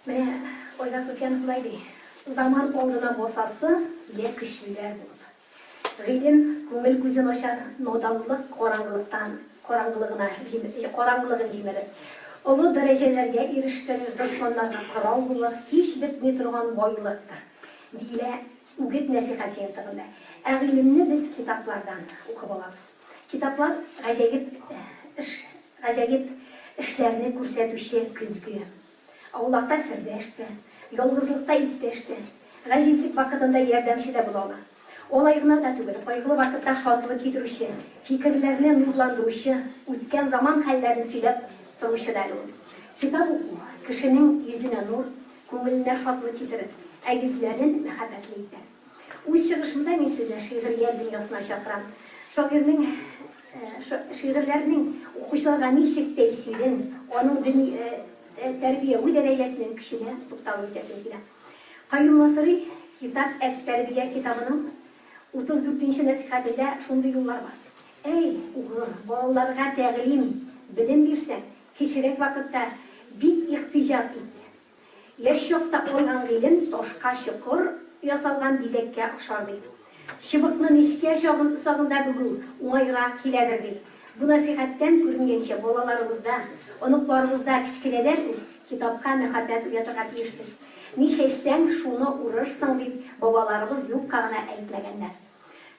Менә Айрат Суфиянов болай ди, Заман алдына басасы килә көчлеләр булып. Гыйлем күңел күзен ачар, наданлык караңгылыктан караңгылыгына караңгылыгын җимерер. Олы дәрәҗәләргә ирештерер, дошманнарга корал булыр, һич бетми торган байлыктыр, диелә үгет-нәсыйхәт җыентыгында. Ә гыйлемне без китаплардан укып алабыз. Китаплар гаҗәеп эш, гаҗәеп эшләрне күрсәтүче көзге. Аулакта сердәш тә, ялгызлыкта иптәш тә, гаҗизлек вакытында ярдәмче дә була ала. Алай гына да түгел, кайгылы вакытта шатлык китерүче, фикерләрне нурландыручы, үткән заман хәлләрен сөйләп торучы да әле ул. Китап уку кешенең йөзенә нур, күңеленә шатлык китерер, ә йөзләрен мәхәббәтле итәр. Үз чыгышымда мин сезне шигърият дөньясына чакырам. Шагыйрьнең шигырьләренең укучыларга ничек тәэсирен, аның тәрбияви дәрәҗәсенең көченә тукталып үтәсем килә. Каюм Насыйри Китап әт-тәрбия китабының 34 нче нәсыйхәтендә шундый юллар бар, Әй, угыл, балаларга тәгълим, белем бирсәң, кечерәк вакытта бик ихтиҗат ит. Яшь чакта алган гыйлем ташка чокыр ясалган бизәккә охшар, ди. Чыбыкны нечкә чагында бөгү уңайрак киләдер, ди. Бу нәсыйхәттән күренгәнчә, балаларыбызда, оныкларыбызда кечкенәдән үк китапка мәхәббәт уятырга тиешбез. Ни чәчсәң, шуны урырсың, дип бабаларыбыз юкка гына әйтмәгәннәр.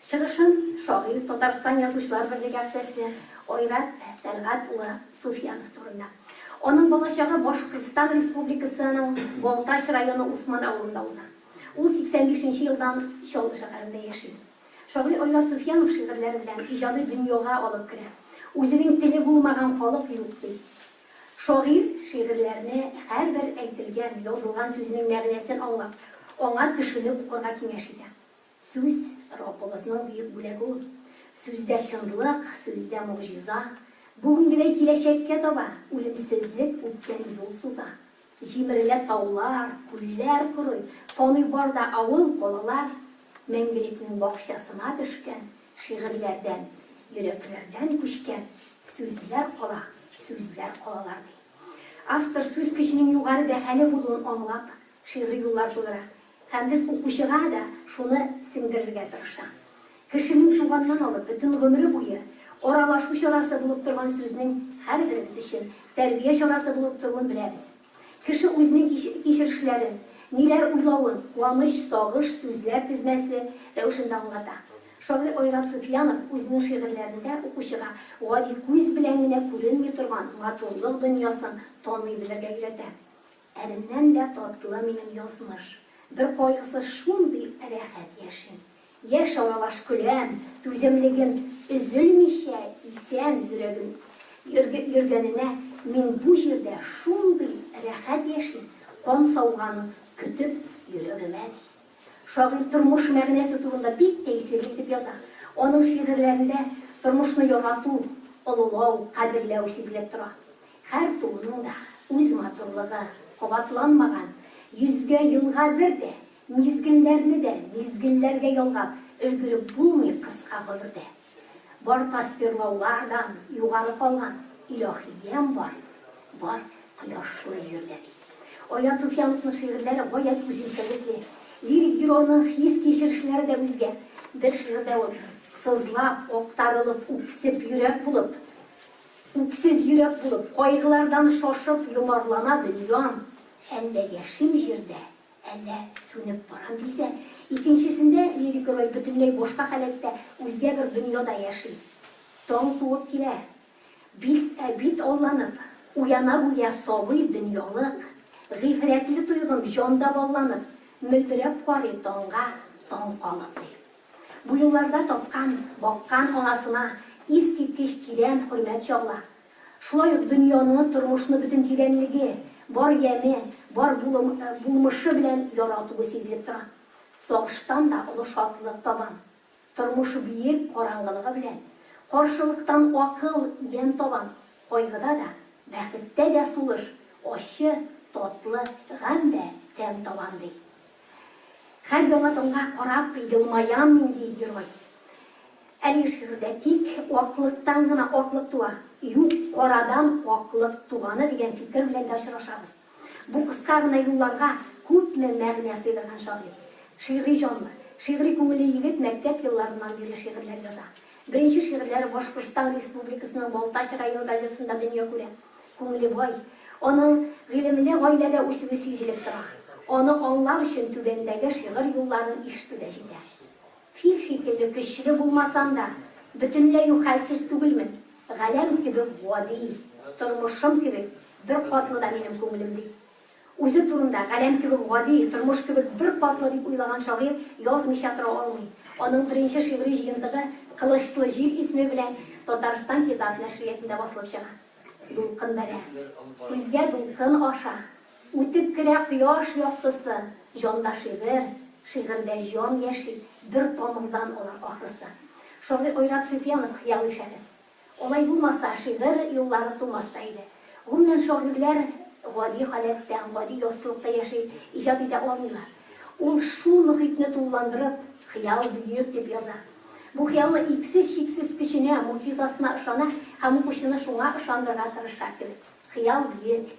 Чыгышын шагыйрь, Татарстан Язучылар берлеге әгъзасы Айрат Тәлгать улы Суфиянов турында. Аның балачагы Башкортстан Республикасының Балтач районы Усман авылында уза. Ул 85 нче елдан Чаллы шәһәрендә яши. Шагыйрь Айрат Суфиянов шигырьләре белән иҗади дөньяга алып керә. Үзенең теле булмаган халык юк, ди. Шагыйрь шигырьләрне һәрбер әйтелгән, язылган сүзнең мәгънәсен аңлап, аңа төшенеп укырга киңәш итә. Сүз, Раббыбызның бөек бүләге ул. Сүздә чынлык, сүздә могҗиза. Бүгенгедәй киләчәккә таба үлемсезлек үткән юл суза. Җимерелә таулар, күлләр корый, фани бар да авыл, калалар. Мәңгелекнең бакчасына төшкән шигырьләрдән, йөрәкләрдән күчкән сүзләр кала, сүзләр калалар, ди. Автор сүз көченең югары бәһале булуын аңлап, шигъри юллар тудыра. Һәм без укучыга да шуны сеңдерергә тырыша. Кешенең туганнан алып бөтен гомере буе аралашу чарасы булып торган сүзнең һәрберебез өчен тәрбия чарасы булып торуын беләбез. Кеше үзенең кичерешләрен, ниләр уйлавын куаныч, сагыш, сүзләр тезмәсе рәвешендә аңлата. Шагыйрь Айрат Суфиянов үзенең шигырьләрендә укучыга гади күз белән генә күренми торган матурлык дөньясын таный белергә өйрәтә. Әремнән дә татлы минем язмыш. Бер кайгысыз шундый рәхәт яшим. Яшь аралаш көләм, түземлегем өзелмичә исән йөрәгем йөргәненә мин бу җирдә шундый рәхәт яшим, кан сауганын көтеп йөрәгемә, ди. Шагыйрь тормыш мәгънәсе турында бик тәэсирле итеп яза. Аның шигырьләрендә тормышны ярату, олылау, кадерләү сизелеп тора. Һәр тууның да үз матурлыгы, кабатланмаган, йөзгә елга бер дә, мизгелләрне дә мизгелләргә ялгап өлгереп булмый кыска гомердә. Бар тасвирлаулардан югары калган илаһи ямь бар, бар кояшлы җирдә, ди. Айрат Суфияновның шигырьләре гаять үзенчәлекле. Лирик геройның хис-кичерешләре дә үзгә. Бер шигырьдә ул, сызлап, актарылып, үксеп йөрәк булып, Үксез йөрәк булып, кайгылардан шашып йомарлана дөньям, әллә яшим җирдә, әллә сүнеп барам дисә, икенчесендә лирик герой бөтенләй башка халәттә, үзгә бер дөньяда яши. Таң туып килә. Бит, ә бит алланып, уяна гүя сабый дөньялык. Гыйфрәтле тойгым җанда балланып, мөлдерәп карый таңга таң калып, ди. Бу елларда тапкан, баккан анасына искиткеч тирән хөрмәт чагыла. Шулай ук дөньяны, тормышны бөтен тирәнлеге, бар яме, бар булмышы белән яратуы сизелеп тора. Сагыштан да олы шатлык табам. Тормыш биек караңгылыгы белән. Каршылыктан акыл, ямь табам. Кайгыда да, бәхеттә дә сулыш, ачы, татлы гамь дә тәм табам, ди. Һәр яңа таңга карап елмаям мин, ди герой. Әлеге шигырьдә тик аклыктан гына аклык туа, юк, карадан аклык туганы дигән фикер белән дә очрашабыз. Бу кыска гына юлларга күпме мәгънә сыйдырган шагыйрь. Шигъри җанлы, шигъри күңелле егет мәктәп елларыннан бирле шигырьләр яза. Беренче шигырьләре Башкортстан Республикасының Балтач районы газетасында дөнья күрә. Күңеле бай. Аның гыйлемле гаиләдә үсүе сизелеп тора. Аны аңлар өчен түбәндәге шигырь юлларын ишетү дә җитә. Фил шикелле көчле булмасам да, бөтенләй үк хәлсез түгелмен. Галәм кебек гади, тормышым кебек беркатлы да минем күңелем, ди. Үзе турында, галәм кебек гади, тормыш кебек беркатлы дип уйлаган шагыйрь язмыйча тора алмый. Аның беренче шигъри җыентыгы Кылычлы җил исеме белән Татарстан китап нәшриятында басылып чыга. Дулкын бәрә. Күзгә дулкын аша. Үтеп керә кояш яктысы, Җанда шигырь, шигырьдә җан яши, Бер тамырдан алар ахрысы. Шагыйрь Айрат Суфиянов хыялый шәхес. Алай булмаса, шигырь юллары тумас та иде. Гомумән, шагыйрьләр гади халәттә, гади яссылыкта яши, иҗат итә алмыйлар. Ул шул мохитне тулыландырып, Хыял бөек дип яза. Бу хыялның иксез-чиксез көченә, могҗизасына ышана һәм укучыны шуңа ышандырырга тырыша кебек. Хыял бөек.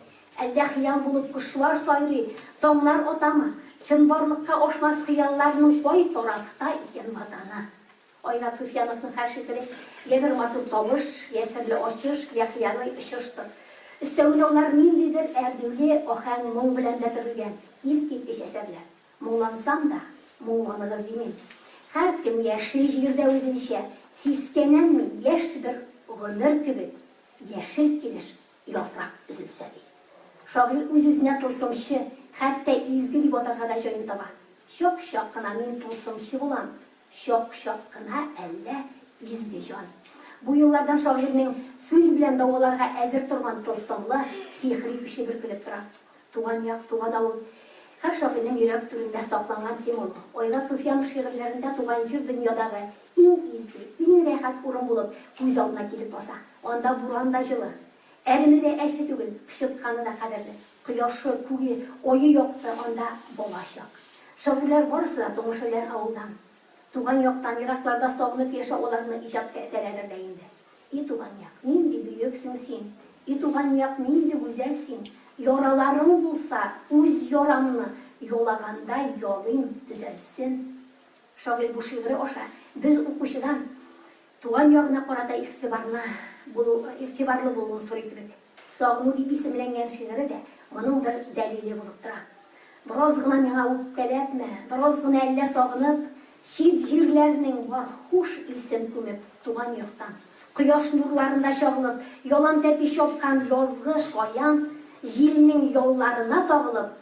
Әллә хыял булып кошлар сайрый, таңнар атамы? Чынбарлыкка ашмас хыялларның кай тарафта икән ватаны? Айрат Суфияновның һәр шигыре йә бер матур табыш, йә серле ачыш, йә хыялый очыштыр. Өстәвенә алар ниндидер әрнүле аһәң-моң белән дә төрелгән, искиткеч әсәрләр. Моңлансам да, моңланыгыз димим. Һәркем яши җирдә үзенчә, сискәнәм мин яшь бер гомер кебек, яшел килеш яфрак өзелсә, ди. Шагыйрь үз-үзенә тылсымчы, хәтта изге дип атарга да җаен таба. Чак-чак кына мин тылсымчы булам, Чак-чак кына әллә изге җан. Бу юллардан шагыйрьнең сүз белән дәваларга әзер торган тылсымлы, сихри көче бөркелеп тора. Туган як, туган авыл. Һәр шагыйрьнең йөрәк түрендә сакланган тема ул. Айрат Суфиянов шигырьләрендә туган җир дөньядагы иң изге, иң рәхәт урын булып күз алдына килеп баса. Анда буран да җылы, әреме дә әче түгел, кычытканы да кадерле. Кояшы, күге, ае якты, анда бала чак. Шагыйрьләр барысы да тумышы белән авылдан. Туган яктан еракларда сагынып яшәү аларны иҗатка этәрәдер дә инде. И туган як, нинди бөексең син! И туган як, нинди гүзәл син! Яраларың булса, үз ярамны ялагандай ялыйм, төзәлсен. Шагыйрь бу шигыре аша без укучыдан Туган ягына карата игътибарлы булу, игътибарлы булуын сорый кебек. Сагыну дип исемләнгән шигыре дә моның бер дәлиле булып тора. Бераз гына миңа үпкәләпме, бераз гына әллә сагынып, чит җирләрнең бар хуш исен күмеп, туган яктан, кояш нурларында чагылып, ялан тәпи чапкан язгы шаян җилнең ялларына тагылып,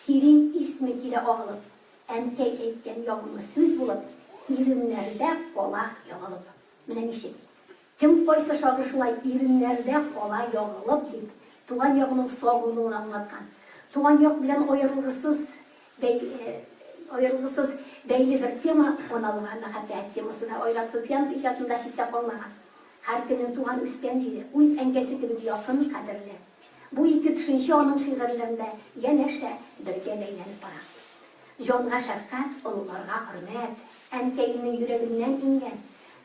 сирень исме килә агылып, Әнкәй әйткән ягымлы сүз булып, Иреннәрдә кала ягылып. Менә ничек. Кем кайсы шагыйрь шулай иреннәрдә кала ягылып дип, туган ягының сагынуын аңлаткан. Туган як белән аерылгысыз бәй аерылгысыз бәйле бер тема, аналыга мәхәббәт темасы да Айрат Суфиянов иҗатында читтә калмаган. Һәркемнең туган-үскән җире, үз әнкәсе кебек якын, кадерле. Бу ике төшенчә аның шигырьләрендә янәшә, бергә бәйләнеп бара. Җанга шәфкать, олыларга хөрмәт, әнкәемнең йөрәгеннән иңгән.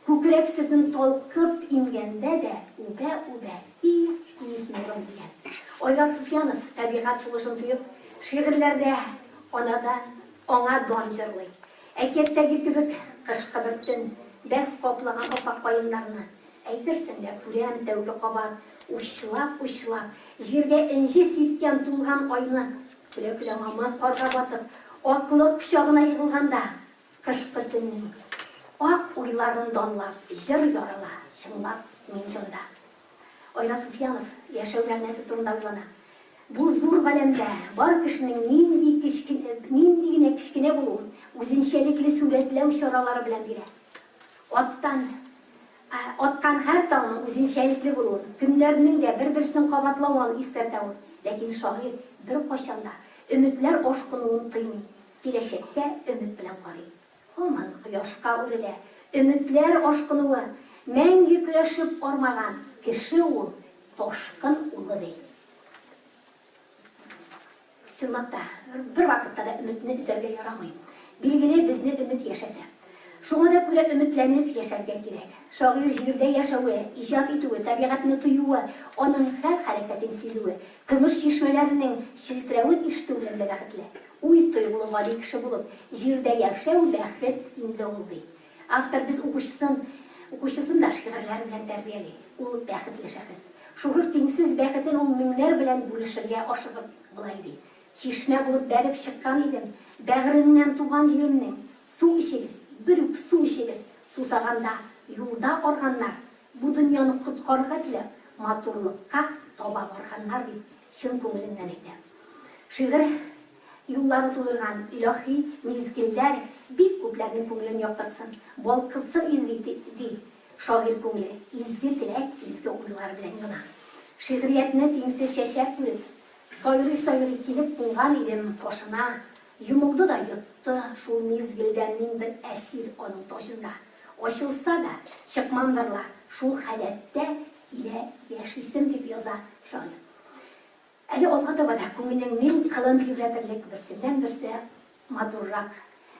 Күкрәк сөтен талкып имгәндә дә үбә-үбә, и күз нурым дигән. Айрат Суфиянов, табигать сулышын тоеп, шигырьләрдә анада аңа дан җырлый. Әкияттәге кебек кышкы бер төн, бәс каплаган ап-ак каеннарны, Әйтерсең лә, күрәм тәүге кабат, Учлап-учлап, җиргә энҗе сипкән тулган айны, Көлә-көлә мамык карга батып, аклык кочагына егылганда, Кышкы төннең ак уйларын данлап, җыр ярала, чыңлап мин җанда. Айрат Суфиянов яшәү мәгънәсе турында уйлана. Бу зур галәмдә бар кешенең нинди кечкенә, нинди генә кечкенә булуын үзенчәлекле сурәтләү чаралары белән бирә. Аттан аткан һәр таңның үзенчәлекле булуын, көннәрнең дә бер-берсен кабатлавын искәртә ул. Ләкин шагыйрь беркайчан да өметләр ашкынуын тыймый, киләчәккә өмет белән карый. Һаман кояшка үрелә, өметләр ашкынуы, мәңге көрәшеп армаган кеше ул, ташкын улы, ди. Чынлап та, бервакытта да өметне өзәргә ярамый. Билгеле, безне өмет яшәтә. Шуңа да күрә өметләнеп яшәргә кирәк. Шагыйрь җирдә яшәве, иҗат итүе, табигатьне тоюы, аның һәр хәрәкәтен сизүе, көмеш чишмәләренең челтерәвен ишетү белән дә бәхетле. Уй-тойгылы гади кеше булып, җирдә яшәү бәхет инде ул, ди. Автор без укучысын, укучысын да шигырьләр белән тәрбияли. Ул, бәхетле шәхес. Шушы тиңсез бәхетен ул меңнәр белән бүлешергә ашыгып болай ди, Чишмә булып бәреп чыккан идем, Бәгыремнән туган җиремнең. Су эчегез, бер үк су эчегез, Сусаганда юлда арганнар, Бу дөньяны коткарырга теләп, Матурлыкка таба барганнар, дип чын күңеленнән әйтә. Шигырь юллары тудырган илаһи мизгелләр бик күпләрнең күңелен яктыртсын, балкытсын иде, ди шагыйрь күңеле, изге теләк, изге уйлар белән яна. Шигъриятне тиңсез чәчәк күреп, Сайрый-сайрый килеп кунган идем кашына, Йомылды да йотты, шул мизгелдән мин бер әсир аның таҗында. Ачылса да, чыкмамдыр ла, шул халәттә килә яшисем, дип яза шагыйрь. Әле алга таба да күңелнең мең кылын тибрәтерлек берсеннән-берсе матуррак,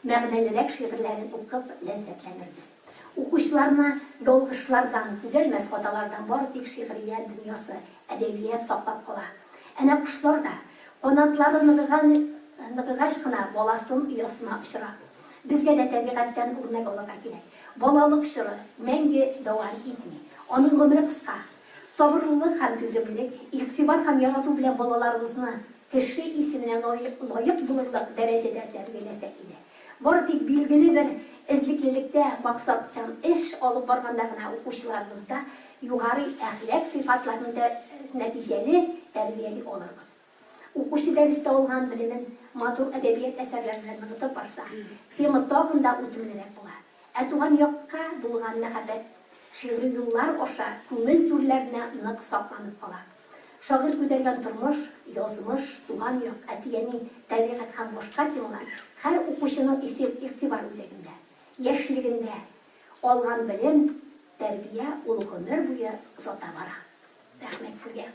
мәгънәлерәк шигырьләрен укып ләззәтләнербез. Укучыларны ялгышлардан, төзәлмәс хаталардан бары тик шигърият дөньясы, әдәбият саклап кала. Әнә кошлар да, канатлары ныгыган ныгыгач кына баласын оясына очыра. Безгә дә табигатьтән үрнәк алырга кирәк. Балалык чоры мәңге дәвам итми. Аның гомере кыска. Сабырлылык һәм түземлек, игътибар һәм ярату белән балаларыбызны кеше исеменә лаек булырлык дәрәҗәдә тәрбияләсәк иде. Бары тик билгеле бер эзлеклелектә максатчан эш алып барганда гына укучыларыбызда югары әхлак сыйфатларын нәтиҗәле тәрбияли алырбыз. Укучы дәрестә алган белемен матур әдәбият әсәрләре белән ныгытып барса, тема тагын да үтемлерәк була. Ә туган якка булган мәхәббәт шигъри юллар аша күңел түрләренә нык сакланып кала. Шагыйрь күтәргән тормыш, язмыш, туган як, әти-әни, табигать һәм башка темалар һәр укучының игътибар үзәгендә. Яшьлегендә алган белем, тәрбия ул гомер буе озата бара. Рәхмәт сезгә!